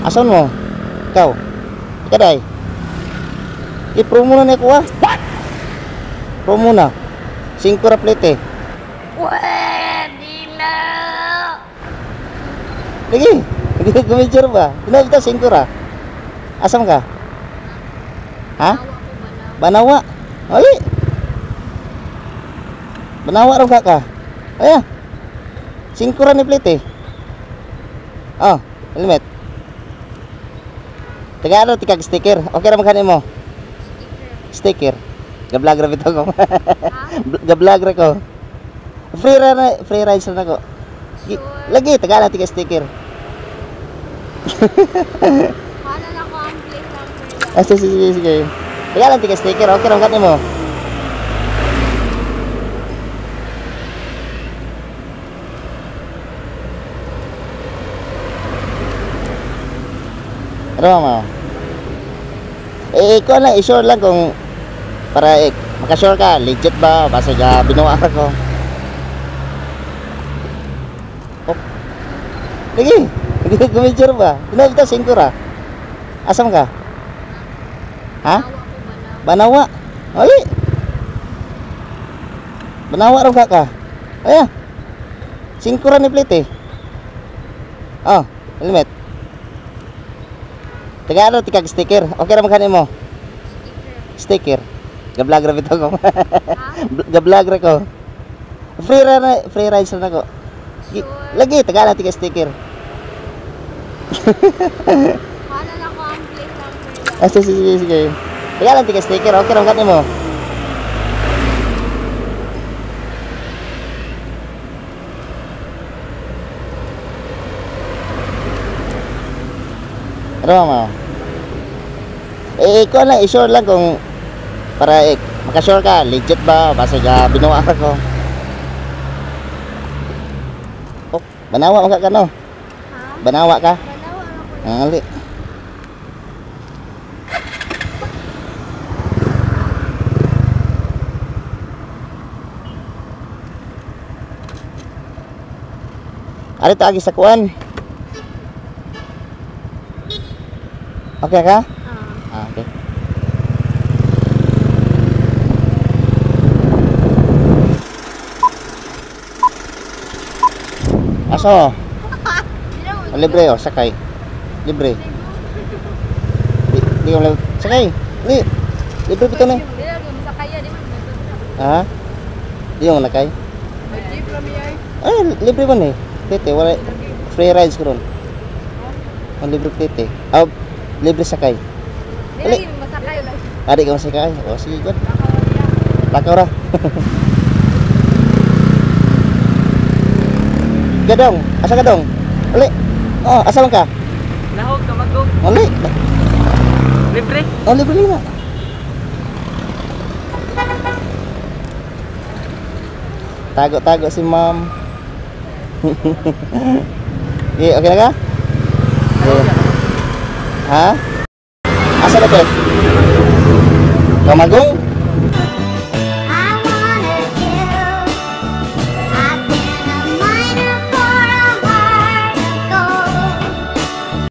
Asan mo? Ikaw. Ikaw day. I-promo na ni ko ah. What? Promo na. 5 ra plate eh. Pwede na! Lagi. Hindi ko gumidyor ba? Tinawag 5 ra. Asam ka? Ha? Banawa. Ali. Banawa raw ka. Aya. 5 ra ni plate eh. Oh, helmet. Taga ano tikag sticker. Okay ra magkano mo? Sticker. Ga-vlog ra bitaw ko. Ga-vlog ra ko. Free ra na, free rides ra nako. Sure. Lagi taga na tika sticker. Paano na ko ang plate number? Ah, sige, sige, sige. Taga lang tika sticker. Okay ra magkano mo? Ano mo? Eh, ikaw lang, i-sure lang kung para eh, makasure ka, legit ba? Basta ga binuha ko. Oh. Lagi, hindi ko gumidyor ba? Tinawag ito, 5 ra. Asam ka? Ha? Banawa. Ali. Banawa raw ka. Aya. 5 ra ni plate eh. Oh, helmet. Taga ano tikag sticker. Okay ra magkano mo? Sticker. Ga-vlog ra bitaw ko. Ga-vlog ra ko. Free ra na, free rides ra nako. Sure. Lagi taga na tika sticker. Paano na ko ang plate number? Ah, sige, sige, sige. Taga lang tika sticker. Okay ra magkano mo? Ano mo? Eh, ikaw lang, i-sure lang kung para eh, makasure ka, legit ba? Basta ga binuha ko. Oh, Banawa ka no? Ha? Banawa ka? Banawa ra ko. Ang ali. Ari ta agi sa kuan. Okay ka? Ah. Ah, okay. Aso? Oh, libre oh, sakay. Libre. Di ko libre. Sakay. Li. Libre bitaw ni. Ha? Di mo nakay? Ay, libre man eh. Tete, wala free rides karon. Ang libre tete. Ah, libre sakay. Di masakay. Adi ka masakay. Oh, sige, good. Takaw ra. Gadong, asa ka dong? Uli. Oh, asa man ka? Nahog ka magog. Uli. Libre. Oh, libre na. Tago-tago si ma'am. Okay, okay na ka? Okay. Ha? Asa na to? Kamagong?